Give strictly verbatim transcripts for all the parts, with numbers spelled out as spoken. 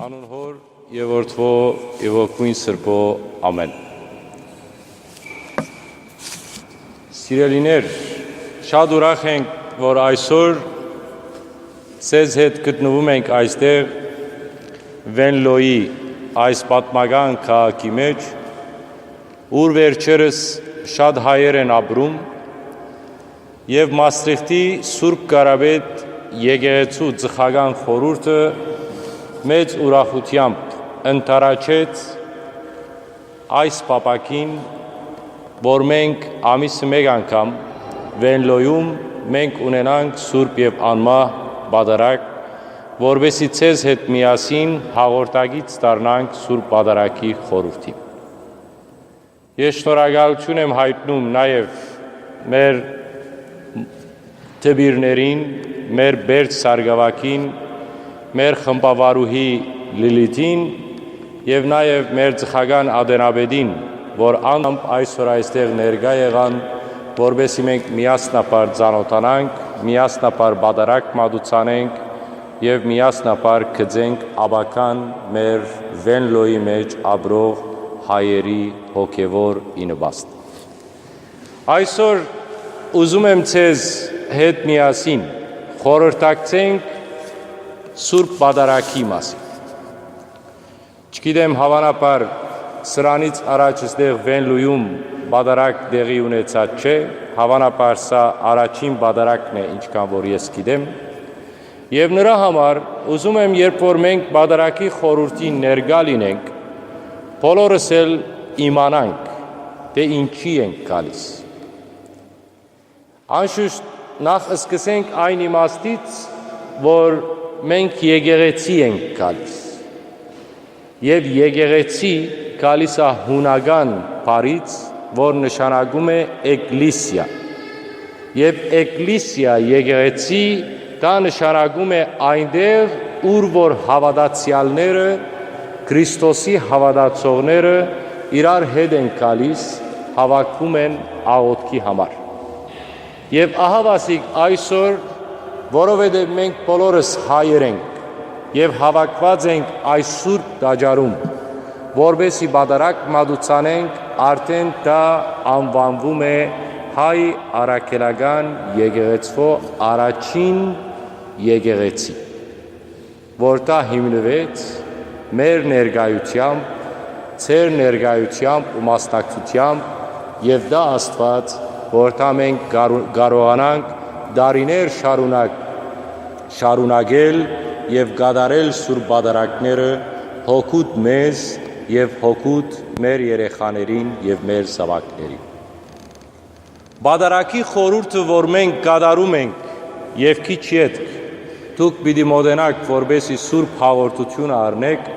Անուն Հօր եւ Որդւոյ եւ Հոգւոյն Սրբոյ։ Ամէն։ Սիրելիներ, շատ ուրախ ենք, որ այսօր ձեզ հետ գտնվում ենք այստեղ, Վենլոյի այս պատմական քաղաքի մէջ, ուր վերջերս շատ հայեր են ապրում, եւ Մաստրիխտի Սուրբ Կարապետ եկեղեցու ծխական խորհուրդը մեծ ուրախութեամբ ընդառաջեց այս պապակին, որ մենք ամիսը մէկ անգամ Վենլոյում մենք ունենանք Սուրբ եւ Անմահ Պատարագ, որպեսզի ձեզ հետ միասին հաղորդակից դառնանք Սուրբ Պատարագի խորհուրդին։ Ես շնորհակալութիւն եմ յայտնում նաեւ մեր դպիրներին, մեր Պերճ Սարկաւագին, մեր խմբավարուհի Լիլիթին եւ նաեւ մեր ծխական ատենապետին, որ անամպ այսօր այստեղ ներկայ եղան, որպեսզի մենք միասնաբար ծանօթանանք, միասնաբար պատարագ մատուցանենք եւ միասնաբար գծենք ապագան մեր Վենլոյի մէջ ապրող հայերի հոգեւոր ինպաստ։ Այսօր ուզում եմ ձեզ հետ միասին խորհրդակցենք Սուրբ Պատարագի մասին։ Չգիտեմ, հաւանաբար սրանից առաջ ստեղ Վենլույում պատարագ տեղի ունեցած չէ, հաւանաբար սա առաջին պատարագն է, ինչքան որ ես գիտեմ։ Եւ նրա համար ուզում եմ, երբ որ մենք պատարագի խորհուրդին ներկայ լինենք, բոլորս էլ իմանանք, թէ ինչի ենք գալիս։ Անշուշտ, նախ սկսենք այն իմաստից, որ մենք եկեղեցի ենք գալիս։ Եւ եկեղեցի գալիս է յունական բառից, որ նշանակում է էկլիսիա։ Եւ էկլիսիա, եկեղեցի, դա նշանակում է այնտեղ, ուր որ հաւատացեալները, Քրիստոսի հաւատացողները իրար հետ են գալիս, հաւաքվում են աղօթքի համար։ Եւ ահա վասիկ այսօր, որովհետեւ մենք բոլորս հայեր ենք եւ հաւաքուած ենք այս սուրբ տաճարում, որպեսզի պատարագ մատուցանենք, արդէն դա անուանվում է հայ առաքելական եկեղեցւոյ առաջին եկեղեցի, որ դա հիմնուեց մեր ներկայութեամբ, ձեր ներկայութեամբ ու մասնակցութեամբ, եւ դա Աստուած, որ դա մենք կարո-, կարողանանք տարիներ շարունակ, շարունակել եւ կատարել սուրբ պատարագները հօգուտ մեզ եւ հօգուտ մեր երեխաներին եւ մեր զաւակներին։ Պատարագի խորհուրդը, որ մենք կատարում ենք, եւ քիչ ետք դուք պիտի մոտենաք, որպեսզի սուրբ հաղորդութիւնը առնէք,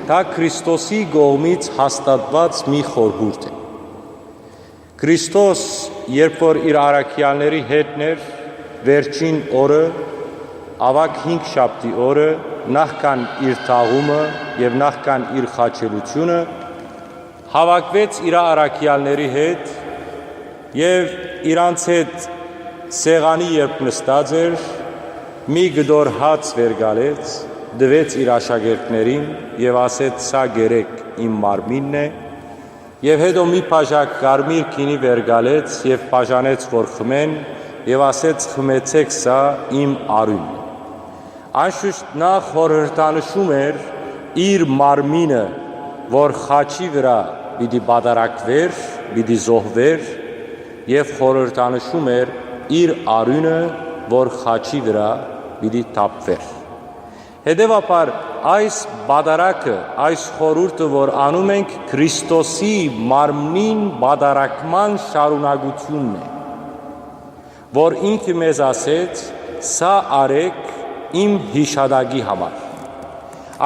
դա Քրիստոսի կողմից հաստատուած մի խորհուրդ է։ Քրիստոս, երբ որ իր առաքեալների հետն էր, վերջին օրը, աւագ հինգշաբթի օրը, նախքան իր թաղումը եւ նախքան իր խաչելութիւնը, հաւաքուեց իր առաքեալների հետ եւ իրանց հետ սեղանի երբ նստած էր, մի կտոր հաց վեր գալեց, տուեց իր աշակերտներին եւ ասեց. «Սա կերեք իմ մարմինն է»։ Եւ հետո մի բաժակ կարմիր գինի վեր գալեց եւ բաժանեց, որ խմեն, եւ ասեց. «Խմեցէք, սա իմ արիւնն է»։ Անշուշտ, նա խորհրդանշում էր իր մարմինը, որ խաչի վրայ պիտի պատարագուէր, պիտի զոհուէր, եւ խորհրդանշում էր իր արիւնը, որ խաչի վրայ պիտի թափուէր։ Հետեւաբար, այս պատարագը, այս խորհուրդը, որ անում ենք, Քրիստոսի մարմնին պատարագման շարունակությունն է, որ ինքը մեզ ասեց. «Սա արեք իմ յիշատակի համար»։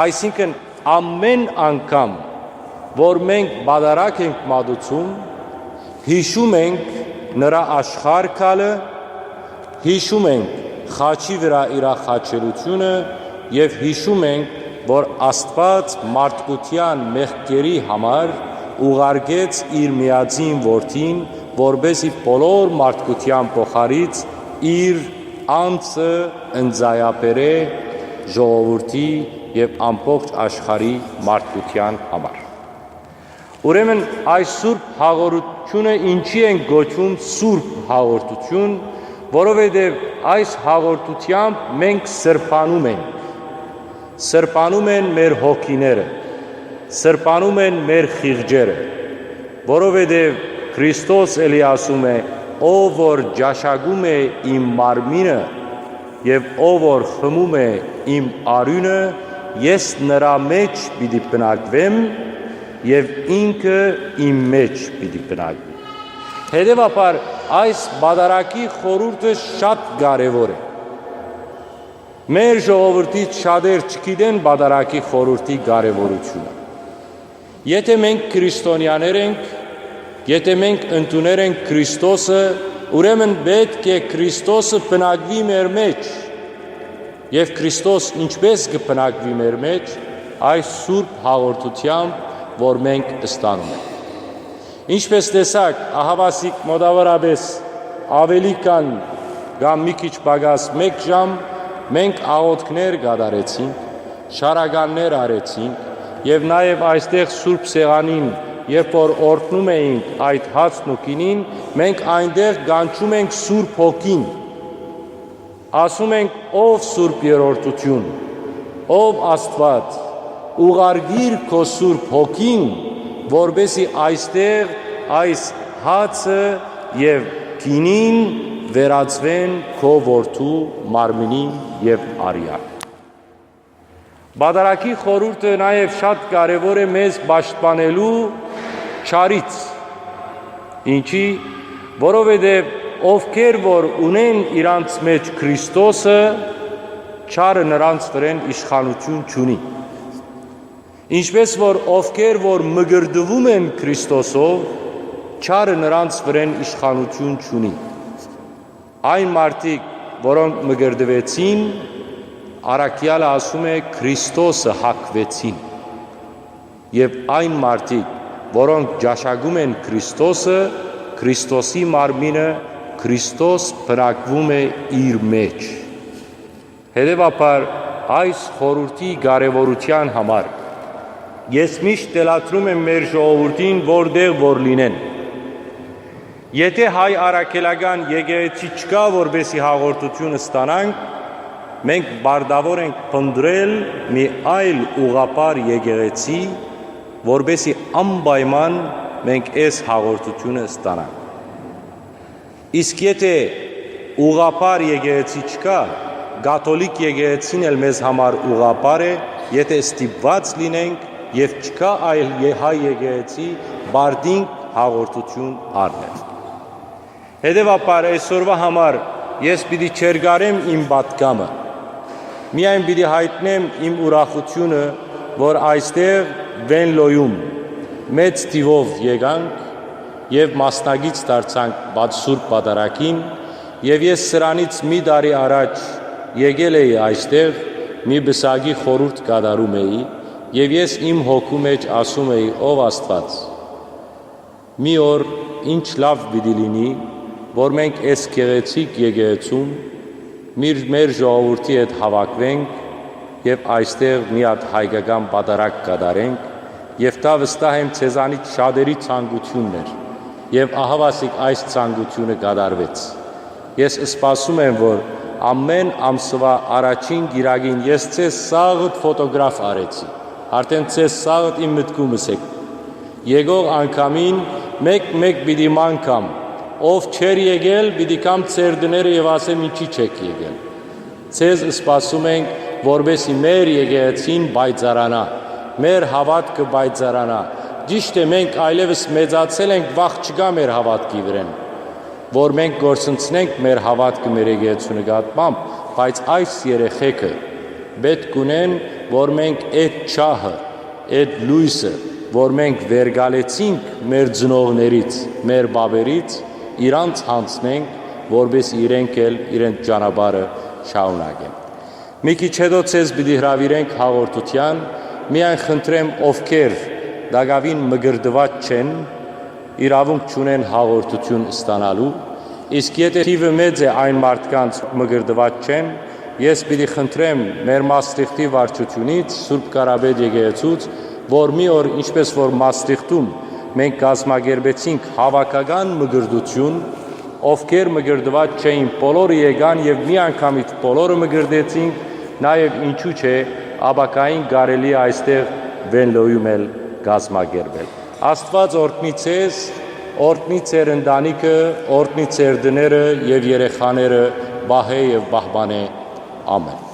Այսինքն, ամէն անգամ, որ մենք պատարագ ենք մատուցում, յիշում ենք նրա աշխարհ գալը, յիշում ենք խաչի վրայ իր խաչելությունը եւ յիշում ենք, որ Աստուած մարդկության մեղքերի համար ուղարկեց իր միածին որդին, որպեսզի բոլոր մարդկության փոխարից իր անձը ընծայաբերէ ժողովրդի եւ ամբողջ աշխարհի մարդկութեան համար։ Ուրեմն այս սուրբ հաղորդութիւնը ինչի՞ ենք կոչում սուրբ հաղորդութիւն, որովհետեւ այս հաղորդութեամբ մենք սրբանում ենք։ Սրբանում են մեր հոգիները, սրբանում են մեր խիղճերը, որովհետեւ Քրիստոս էլի ասում է. «Ով որ ճաշակում է իմ մարմինը եւ ով որ խմում է իմ արիւնը, ես նրա մէջ պիտի բնակվեմ եւ ինքը իմ մէջ պիտի բնակվի»։ Հետեւաբար այս պատարագի խորհուրդը շատ կարեւոր է։ Մեր ժողովուրդից շատեր չգիտեն պատարագի խորհուրդի կարեւորութիւնը։ Եթէ մենք քրիստոնեաներ ենք, եթէ մենք ընդուներ ենք Քրիստոսը, ուրեմն պէտք է Քրիստոսը բնակուի մեր մէջ։ Եւ Քրիստոս ինչպէս կը բնակուի մեր մէջ, այս սուրբ հաղորդութեամբ, որ մենք ստանում ենք։ Ինչպէս տեսաք, ահաւասիկ մօտաւորապէս աւելի քան կամ մի քիչ պակաս մէկ ժամ մենք աղօթքներ կատարեցինք, շարականներ արեցինք եւ նաեւ այստեղ Սուրբ Սեղանին, երբ որ օրհնում էինք այդ հացն ու գինին, մենք այնտեղ կանչում ենք Սուրբ Հոգին։ Ասում ենք. «Ով Սուրբ Երրորդութիւն, ով Աստուած, ուղարկիր քո Սուրբ Հոգին, որպեսզի այստեղ այս հացը եւ գինին վերածուեն քո որդու մարմինին եւ արեան»։ Պատարագի խորհուրդը նաեւ շատ կարեւոր է մեզ պաշտպանելու չարից։ Ինչի՞, որովհետեւ ովքեր որ ունեն իրանց մէջ Քրիստոսը, չարը նրանց վրեն իշխանութիւն չունի։ Ինչպէս որ ովքեր որ մկրտուում են Քրիստոսով, չարը նրանց վրեն իշխանութիւն չունի։ Այն մարդիկ, որոնք մկրտուեցին, առաքեալը ասում է, Քրիստոսը հագուեցին։ Եւ այն մարդիկ, որոնք ճաշակում են Քրիստոսը, Քրիստոսի մարմինը, Քրիստոս բնակվում է իր մէջ։ Հետեւաբար այս խորհուրդի կարեւորութեան համար ես միշտ թելադրում եմ մեր ժողովուրդին, որտեղ որ լինեն։ Եթէ հայ առաքելական եկեղեցի չկայ, որպեսզի հաղորդութիւն ստանանք, մենք պարտաւոր ենք փնտռել մի այլ ուղղափառ եկեղեցի, որպեսզի անպայման մենք այս հաղորդութիւնը ստանանք։ Իսկ եթէ ուղղափառ եկեղեցի չկայ, կաթոլիկ եկեղեցին էլ մեզ համար ուղղափառ է, եթէ ստիպուած լինենք եւ չկայ այլ ե-, հայ եկեղեցի, պարտինք հաղորդութիւն առնել։ Հետեւաբար այսօրուայ համար ես պիտի չերկարեմ իմ պատգամը։ Միայն պիտի յայտնեմ իմ ուրախութիւնը, որ այստեղ Վենլոյում մեծ թիւով եկանք եւ մասնակից դարձանք Պատ-, Սուրբ Պատարագին, եւ ես սրանից մի տարի առաջ եկել էի այստեղ, մի պսակի խորհուրդ կատարում էի, եւ ես իմ հոգու մէջ ասում էի. «Ով Աստուած, մի օր ինչ լաւ պիտի լինի, որ մենք այս գեղեցիկ եկեղեցում միր-, մեր ժողովուրդի հետ հաւաքուենք եւ այստեղ մի հատ հայկական պատարագ կատարենք, եւ դա վստահ եմ ձեզանից շատերի ցանկությունն էր, եւ ահաւասիկ այս ցանկությունը կատարուեց։ Ես սպասում եմ, որ ամէն ամսուայ առաջին կիրակին ես ձեզ սաղդ ֆոտոգրաֆ արեցի, արդեն ձեզ սաղդ իմ մտքումս եք։ Եկող անգամին մէկ-մէկ պիտի մանկամ, ով չէր եկել, պիտի կամ ձեր տները եւ ասեմ ինչի՞ չեք եկել։ Ձեզ սպասում ենք, որպեսզի մեր եկեղեցին պայծառանայ, մեր հաւատքը պայծառանայ։ Ճիշդ է, մենք այլեւս մեծացել ենք, վախ չկայ մեր հաւատքի վրան, որ մենք կորսնցնենք մեր հաւատքը մեր եկեղեցու նկատմամբ, բայց այս երեխեքը պէտք ունեն, որ մենք այդ չահը, այդ լոյսը, որ մենք վեր գալեցինք մեր ծնողներից, մեր պապերից, իրանց յանձնենք, որպեսզի իրենք էլ իրենց ճանապարհը շարունակեն։ Մի քիչ յետոյ ձեզ պիտի հրաւիրենք հաղորդութեան, միայն խնդրեմ, ովքեր տակաւին մկրտուած չեն, իրաւունք չունեն հաղորդութիւն ստանալու, իսկ եթէ թիւը մեծ է այն մարդկանց մկրտուած չեն, Ես պիտի խնդրեմ մեր Մաստրիխտի վարչությունից, Սուրբ Կարապետ եկեղեցուց, որ մի օր, ինչպես որ Մաստրիխտում մենք կազմակերպեցինք հաւաքական մկրտություն, ովքեր մկրտուած չէին, բոլորը եկան եւ միանգամից բոլորը մկրտեցինք, նաեւ ինչու՞ չէ, ապագային կարելի է այստեղ Վենլոյում էլ կազմակերպել։ Աստուած օրհնի ձեզ, օրհնի ձեր ընտանիքը, օրհնի ձեր տները եւ երեխաները պահէ եւ պահպանէ։ Ամէն։